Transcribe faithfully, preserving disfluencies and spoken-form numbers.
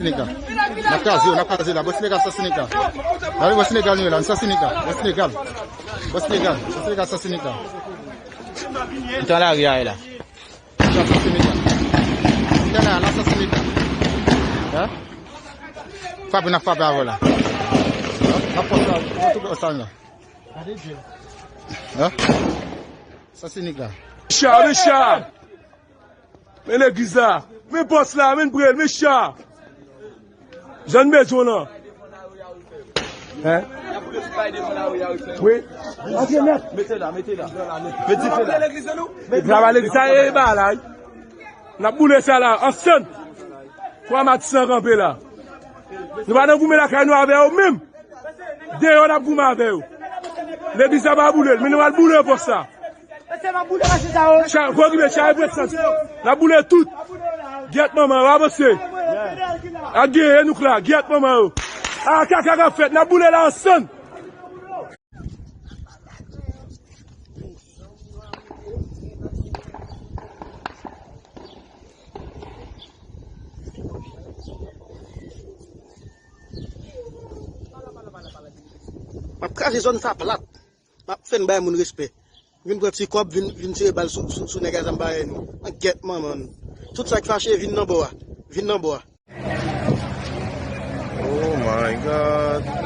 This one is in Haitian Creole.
Senegal. N ap kraze yo, n ap kraze la. Bò Senegal, sa Senegal. Gade bò Senegal nou ye la, sa Senegal. Bò Senegal. Bò Senegal, bò Senegal, sa Senegal. Nou te nan lari a la. Sa Senegal. Nou te nan la, sa Senegal. Hein? Frape, n ap frape avè la. N ap pòs la, n ap pòs la. Hein? Sa Senegal. Cha, men cha. Men legliz la. Men pòs la, men priyè, men cha. Jan bezwen lan. Hein? Wi. Antre nèt. Mete la, mete la. Mete dife la. Travay legliz la e bagay. N ap boule sa la, ansanm. Twa matis lan kanpe la. Nou pa nan goumen lakay nou avè yo menm. Deyò n ap goumen avè yo. Legliz la pa boule l, men nou al boule pòs la. Cha, gwo gide, cha e prèt santi. N ap boule tout. Gyèt manman yo, avanse. Ak gen e nouk la, gyèt manman yo. A kaka k ap fèt, n ap boule la ansanm. M ap kraze zòn sa plat. M ap fè n bay moun respè. Vin pran ti kòb, vin, vin tire bal sou, sou, sou nèg a zam bagay nou. An gyèt manman n. Tout sa k fache, vin nan bò a. Vin nan bò a. Oh my God.